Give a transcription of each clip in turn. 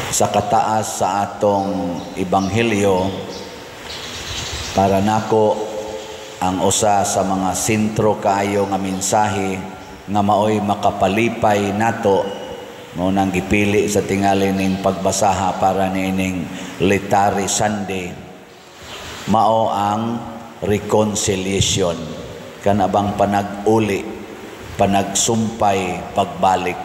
Sa kataas sa atong ebanghelyo, para nako ang usa sa mga sentro kaayo nga mensahe nga maoy makapalipay nato, mao nang gipili sa tingali ning pagbasaha para niining Laetare Sunday, mao ang reconciliation, kana bang panag-uli, panagsumpay, pagbalik.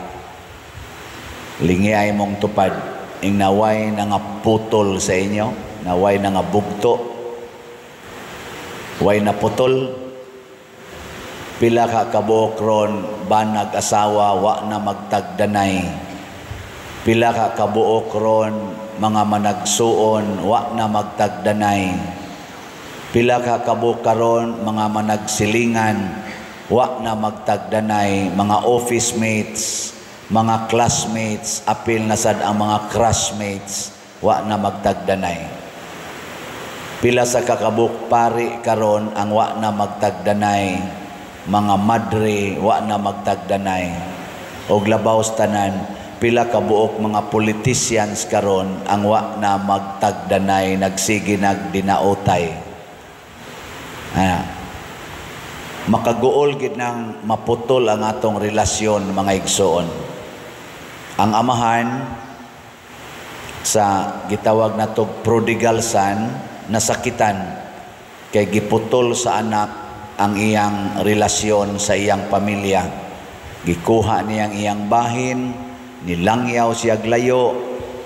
Lingi ay mong tupad ing naway nga putol sa inyo, naway nga bugto, way na putol. Pila ka kabuok ron banag asawa wa na magtagdanay? Pila ka kabuok ron mga managsuon wa na magtagdanay? Pila ka kabuok karon mga managsilingan wa na magtagdanay, mga office mates, mga classmates, apil na sad ang mga crushmates, wa na magtagdanay? Pila sa kakabuk pari karon ang wa na magtagdanay, mga madre wa na magtagdanay? Og labaw sa tanan, pila ka buok mga politicians karon ang wa na magtagdanay, nagsige nagdinaotay? Makaguol gid nang maputol ang atong relasyon, mga igsoon. Ang amahan sa gitawag nato prodigal son, nasakitan kay giputol sa anak ang iyang relasyon sa iyang pamilya. Gikuha niyang iyang bahin, nilangyaw siya layo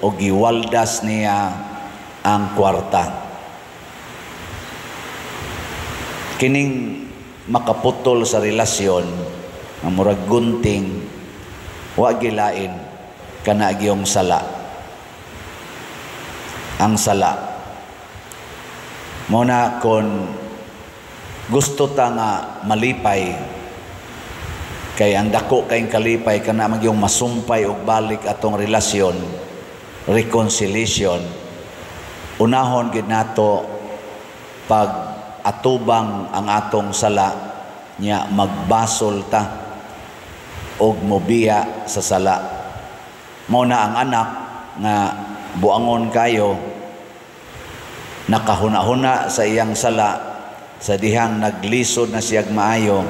o giwaldas niya ang kwarta. Kining makaputol sa relasyon ang murag gunting, wa gilain kana giyong sala. Ang sala mo na, kon gusto ta nga malipay, kay ang dako kayong kalipay kana magyong masumpay og balik atong relasyon, reconciliation, unahon gid nato pag atubang ang atong sala nya magbasol ta og mobiya sa sala. Mao na ang anak nga buangon kayo, nakahuna-huna sa iyang sala sa dihang naglisod na siyag maayo,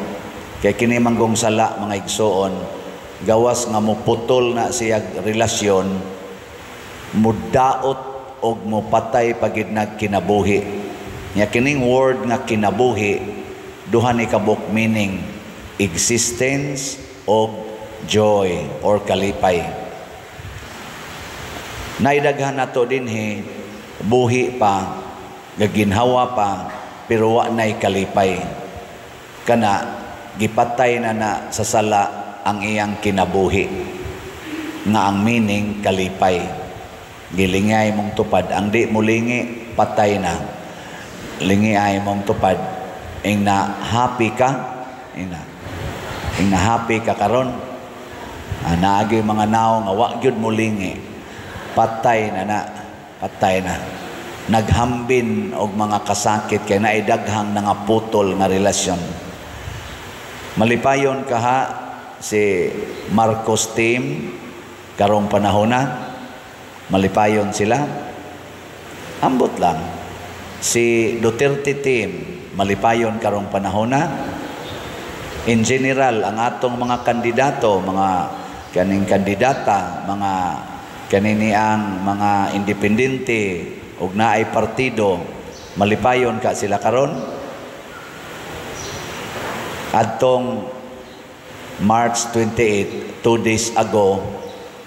kay kini manggong sala, mga igsoon, gawas nga muputol na siyag relasyon, mudaot og mupatay pagid nagkinabuhi nya. Kining word nga kinabuhi, duha ni kabuk meaning: existence og joy or kalipay. Naidaghan nato dinhi, buhi pa, gaginhawa pa, pero wa nay kalipay. Kana gipatay na na sa sala ang iyang kinabuhi nga ang meaning kalipay. Gilingay mong tupad ang di mulingi, patay na. Lingi ay mong tupad ing na happy ka, ing na happy ka karon. Naagi mga naong nga wa gyud mulingi, patay na na, patay na, naghambin og mga kasakit kay naidaghang nangaputol nga relasyon. Malipayon kaha si Marcos team karong panahon na? Malipayon sila? Ambot lang. Si Duterte team, malipayon karong panahon na? In general, ang atong mga kandidato, mga kaning kandidata, mga kanini ang mga independente ug naay partido, malipayon ka sila karon? Adtong March 28, 2 days ago,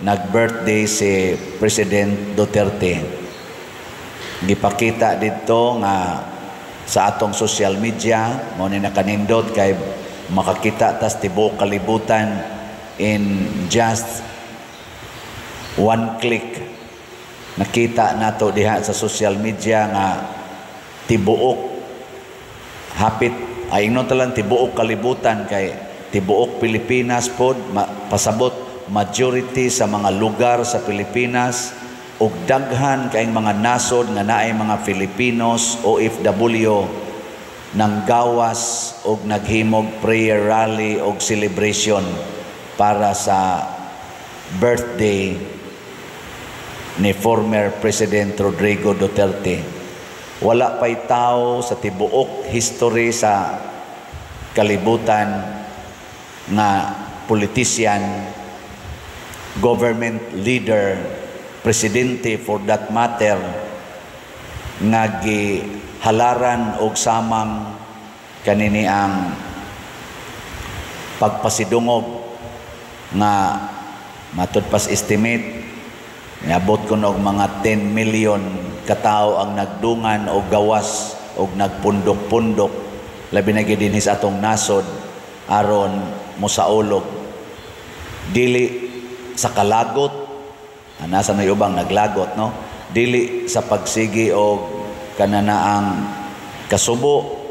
nag-birthday si President Duterte. Gipakita dito nga sa atong social media, mo ni nakanindot kay makakita tas tibuok kalibutan in just one click. Nakita nato diha sa social media nga tibuok, hapit ay ingnon talang tibuok kalibutan, kay tibuok Pilipinas pod, pasabot majority sa mga lugar sa Pilipinas ug daghan kaayong mga nasod nga naay mga Filipinos OFW nang gawas og naghimog prayer rally og celebration para sa birthday ni former President Rodrigo Duterte. Wala pa'y tao sa tibuok history sa kalibutan nga politician, government leader, presidente for that matter, nga gihalaran og samang kanini ang pagpasidungog nga matud pas estimate niabot kuno og mga 10 million katao ang nagdungan og gawas og nagpundok-pundok, labi na gid dinhi sa atong nasod, aron mosaulog, dili sa kalagot. Nasa na ubang naglagot, no? Dili sa pagsigi og kananaang kasubo,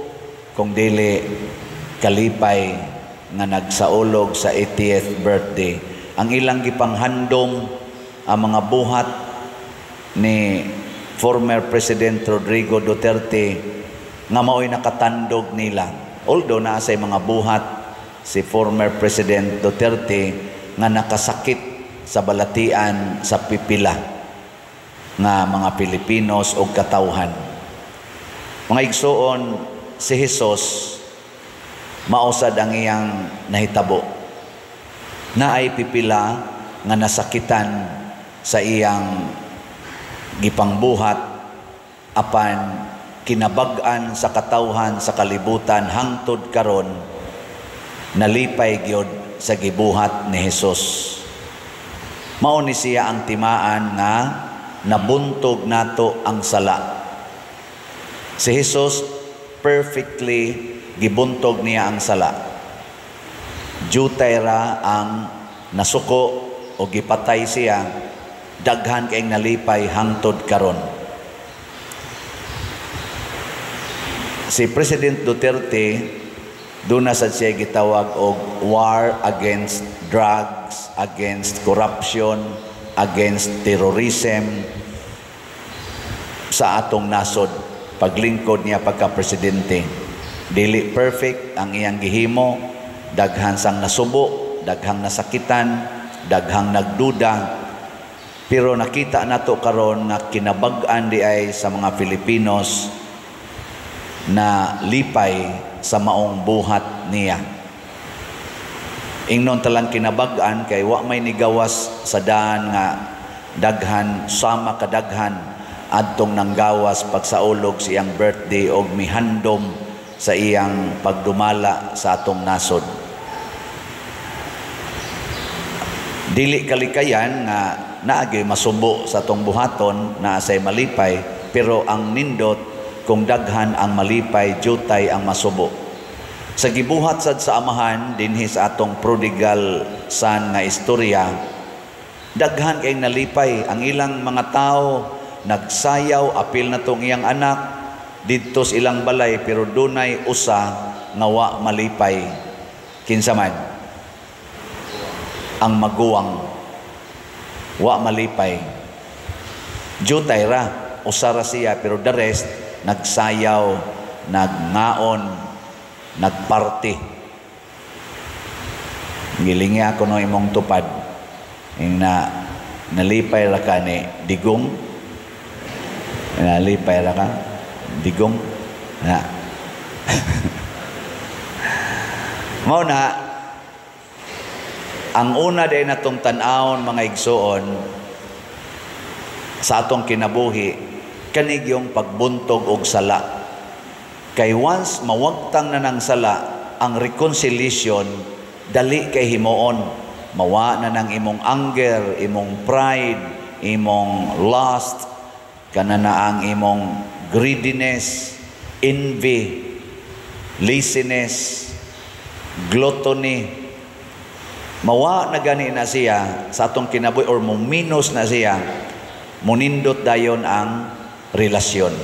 kung dili kalipay nga nagsaulog sa 80th birthday. Ang ilang gipanghandom ang mga buhat ni former President Rodrigo Duterte nga mao'y nakatandog nila. Although naa say mga buhat si former President Duterte nga nakasakit sa balatian sa pipila nga mga Pilipinos o katawhan. Mga igsuon, si Jesus mausad ang iyang nahitabo. Naay pipila nga nasakitan sa iyang gipangbuhat, apan kinabag-an sa katawhan sa kalibutan hangtod karon nalipay gyud sa gibuhat ni Jesus. Mao ni siya ang timaan nga nabuntog nato ang sala. Si Jesus, perfectly gibuntog niya ang sala. Jutay ra ang nasuko o gipatay siya, daghan kay nalipay hangtod karon. Si President Duterte, doon na sad siya gitawag og war against drugs, against corruption, against terrorism sa atong nasod paglingkod niya pagka-presidente. Dili perfect ang iyang gihimo, daghan sang nasubo, daghang nasakitan, daghang nagduda, pero nakita nato karon nga kinabag-an di ay sa mga Filipinos na lipay sa maong buhat niya. Ingnon talang kinabag-an kay wa may nigawas sa daan nga daghan sama kadaghan adtong nanggawas pagsaulog sa iyang birthday og mihandom sa iyang pagdumala sa atong nasod. Dili kalikayan nga naagay masubo sa atong buhaton, naa say malipay, pero ang nindot kung daghan ang malipay, jutay ang masubo. Sa gibuhat sad sa amahan dinhi sa atong prodigal son nga istorya, daghan kay nalipay ang ilang mga tao, nagsayaw, apil na tong iyang anak didto sa ilang balay, pero dunay usa nga wa malipay. Kinsa man? Ang maguwang wa malipay. Jutay ra, usa ra siya, pero the rest nagsayaw, nagngaon, nagparty. Gilingi ako no imong tupad. Ing na nalipay ra ka ni Digong. Nalipay ra ka Digong. Na. Mao na ang una day natong tan-awon, mga igsuon, sa atong kinabuhi, kanigyong pagbuntog og sala. Kay once mawagtang na ng sala, ang reconciliation dali kay himuon. Mawa na ng imong anger, imong pride, imong lust, kana na ang imong greediness, envy, laziness, gluttony. Mawa na gani na siya sa atong kinabuhi or muminos na siya, munindot dayon ang relasyon.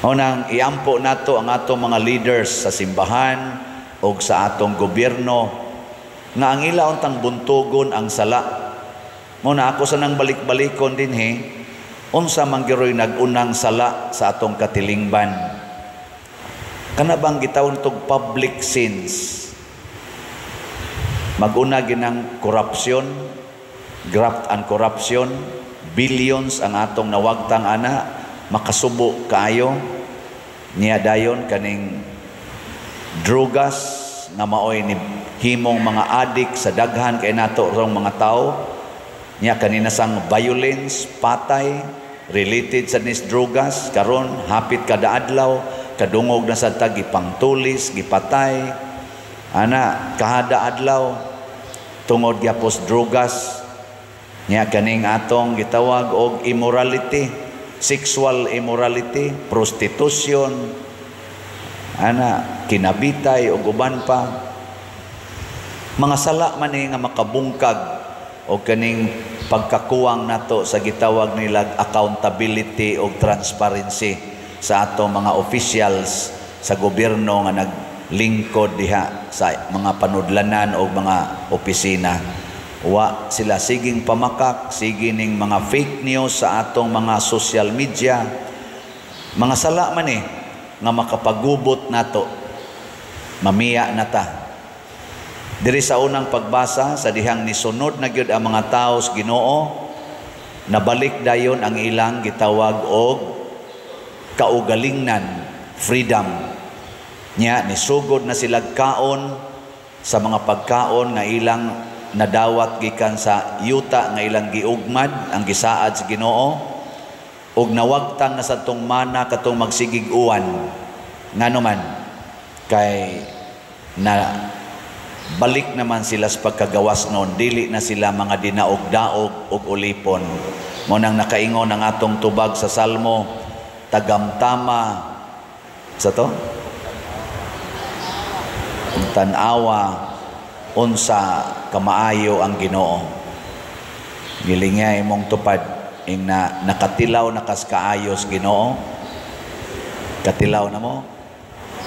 Unang iampo nato ang atong mga leaders sa simbahan o sa atong gobyerno nga ang ila untang buntugon ang sala. Muna ako sa nang balik-balikon dinhi, unsa man giroy nag-unang sala sa atong katilingban? Kana bang gitawon tog public sins? Mag-una ginang corruption, graft and corruption. Billions ang atong nawagtang ana, makasubo kaayo. Niya dayon kaning drugas nga maoy ni himong mga adik sa daghan kay nato rong mga tao. Niya kanina sang violence, patay related sa nis drugas. Karon hapit kada adlaw kadungog na sa tag gipangtulis, gipatay ana kahada adlaw tungod gyapos drugas. Niya kaning atong gitawag og immorality, sexual immorality, prostitution ana, kinabitay og uban pa. Mga sala man ni nga makabungkag og kaning pagkakuwang nato sa gitawag nilag accountability og transparency sa ato mga officials sa gobyerno nga naglingkod diha sa mga panudlanan o mga opisina. Wa sila siging pamakak, sige ning mga fake news sa atong mga social media. Mga sala man nga makapagubot nato. Mamiya na ta. Diri sa unang pagbasa, sa dihang nisunod na gyud ang mga tao sa Ginoo, nabalik dayon ang ilang gitawag og kaugalingnan, freedom. Nya nisugod na sila kaon sa mga pagkaon nga ilang nadawat gikan sa yuta nga ilang giugmad, ang gisaad sa Ginoo, ug nawagtang na sa tong mana katong magsigig uwan. Ngano man kay na balik naman sila sa pagkagawas noon, dili na sila mga dinaog-daog ug ulipon. Mo nang nakaingon ang atong tubag sa Salmo, tagamtama sa to ug tan-awa unsa kamaayo ang Ginoo. Gilingay imong tupad ing na nakatilaw na kas kaayos Ginoo. Katilaw na mo.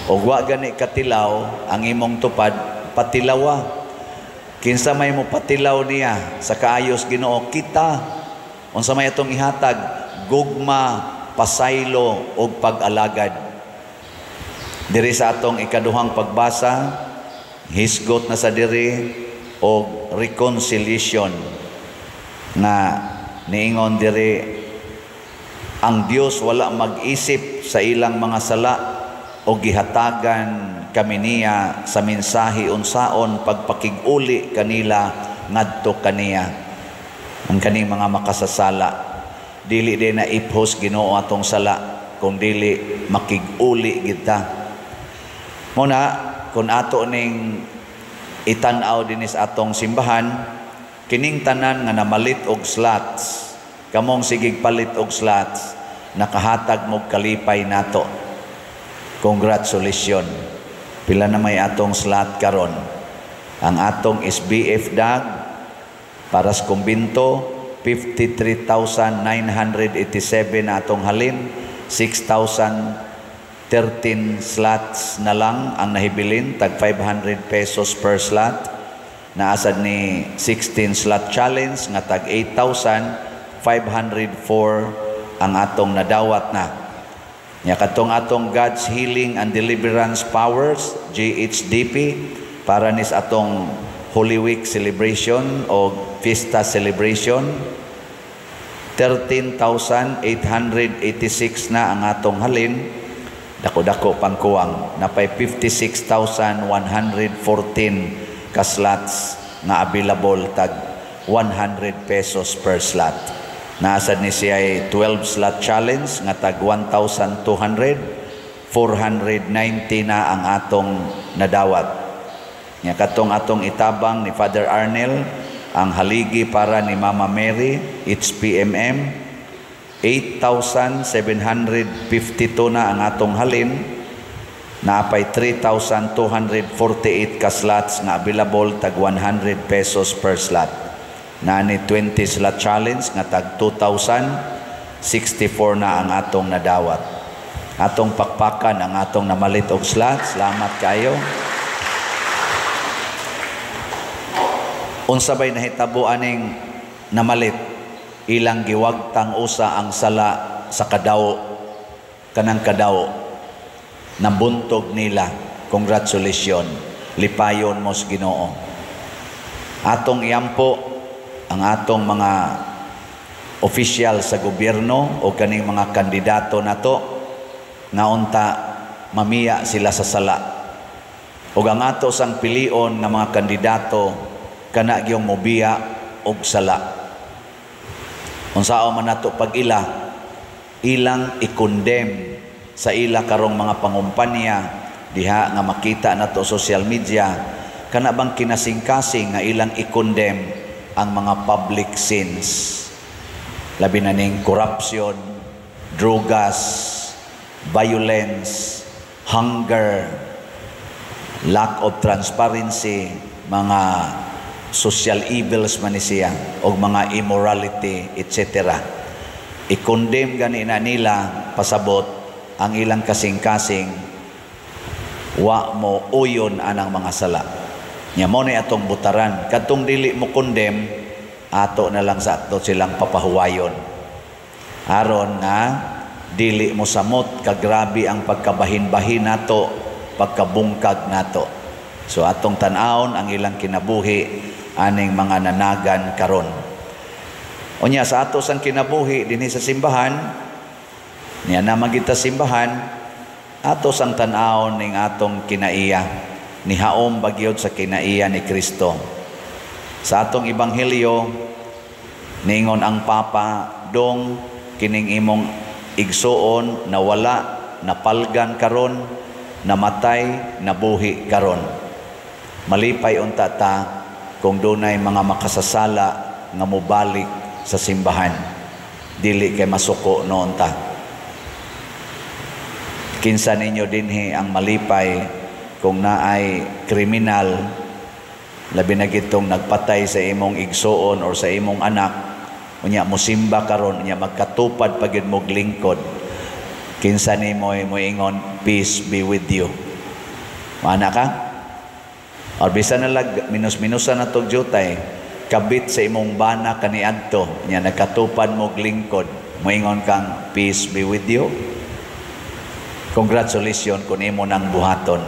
Og wa gani katilaw ang imong tupad, patilawa. Kinsa may mo patilaw niya sa kaayos Ginoo? Kita. Unsa may atong ihatag? Gugma, pasaylo og pag-alagad. Diri sa atong ikaduhang pagbasa, hisgot na sa diri og reconciliation nga niingon diri ang Dios wala mag-isip sa ilang mga sala o gihatagan kami niya sa mensahe unsaon pagpakig-uli kanila ngadto kaniya. Ang kaning mga makasasala, dili din na iphos Ginoo atong sala kung dili makig-uli kita. Muna kung ato ning itan-aw dinis atong simbahan, kining tanan nga namalit og slots, kamong sigig palit og slots, nakahatag mo kalipay nato. Congratulations. Pila na may atong slot karon? Ang atong SBF dag para sa kumbinto 53,987 na atong halin, 6,013 slots na lang ang nahibilin, tag 500 pesos per slot. Naasad ni 16 slot challenge nga tag 8,504 ang atong nadawat na. Nya katong atong God's Healing and Deliverance Powers, GHDP, para nis atong Holy Week celebration o Fiesta celebration, 13,886 na ang atong halin. Dako-dako pangkuwang, napay 56,114 ka slots nga available tag 100 pesos per slot. Naasad ni siya ay 12 slot challenge nga tag 1,200, 490 na ang atong nadawat. Nya katong atong itabang ni Father Arnel, ang haligi para ni Mama Mary, HPMM, 8,752 na ang atong halin, naapay 3,248 ka slots nga available tag 100 pesos per slot. Naani 20 slot challenge nga tag 2,064 na ang atong nadawat. Atong pakpakan ang atong namalit og slot. Salamat kayo. Unsa bay nahitabo aning namalit? Ilang giwagtang usa ang sala sa kadawo, kanang kadawo nabuntog nila. Congratulations, lipayon mo sa Ginoo. Atong iampo ang atong mga Opisyal sa gobyerno o kaning mga kandidato nato nga unta mamiya sila sa sala. Ug ang ato sang pilion nga mga kandidato, kana gyung mobiya og sala. Unsaon man nato pag-ila, ilang i-condemn sa ila karong mga pangumpanya diha nga makita nato social media, kana bang kinasingkasing nga ilang i-condemn ang mga public sins, labi na ning corruption, drugas, violence, hunger, lack of transparency, mga social evils man ni siya og mga immorality, etc. I-condemn gani na nila, pasabot ang ilang kasing-kasing wa mo uyon anang mga sala. Nya mo ni atong butaran kadtong dili mo condemn, ato na lang sa ato silang papahuwayon aron nga dili mo samot kagrabe ang pagkabahin-bahin nato, pagkabungkag nato. So atong tan-awon ang ilang kinabuhi aning mga nanagan karon. Unya sa ato sang kinabuhi dinhi sa simbahan, niya na magita simbahan, ato sang tan-awon ning atong kinaiya, nihaom bagyod sa kinaiya ni Kristo. Sa atong ebanghelyo, ningon ang Papa, "Dong, kining imong igsuon nawala, napalgan karon, namatay, nabuhi karon." Malipay unta ta kung dunay mga makasasala nga mobalik sa simbahan. Dili kay masuko noon ta. Kinsa ninyo dinhi ang malipay kung naay kriminal, labi na gitong nagpatay sa imong igsuon or sa imong anak, unya musimba karon, unya magkatupad pa gyud mo lingkod? Kinsa nimo moingon, "Peace be with you"? Mana ka? Or bisan na lag minus-minusan na tog jutay, kabit sa imong bana kaniadto, nya nagkatupad mo lingkod, moingon kang, "Peace be with you"? Congratulations kung imo nang buhaton.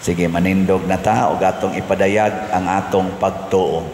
Sige, manindog na ta og atong ipadayag ang atong pagtuo.